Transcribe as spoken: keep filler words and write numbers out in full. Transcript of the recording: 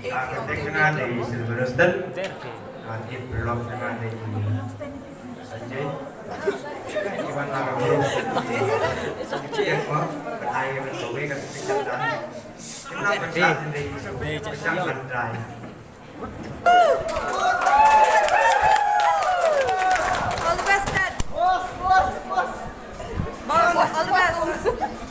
Ka tek nga dei Silver Roasted. Ka tip lok nga dei Sanjay. Iwan Nagaro. Ka ai ka kawei ka tek ka dan. Kita ka dan dei Sanjay. All the best, Dad. Boss, boss, boss. Boss, all the best.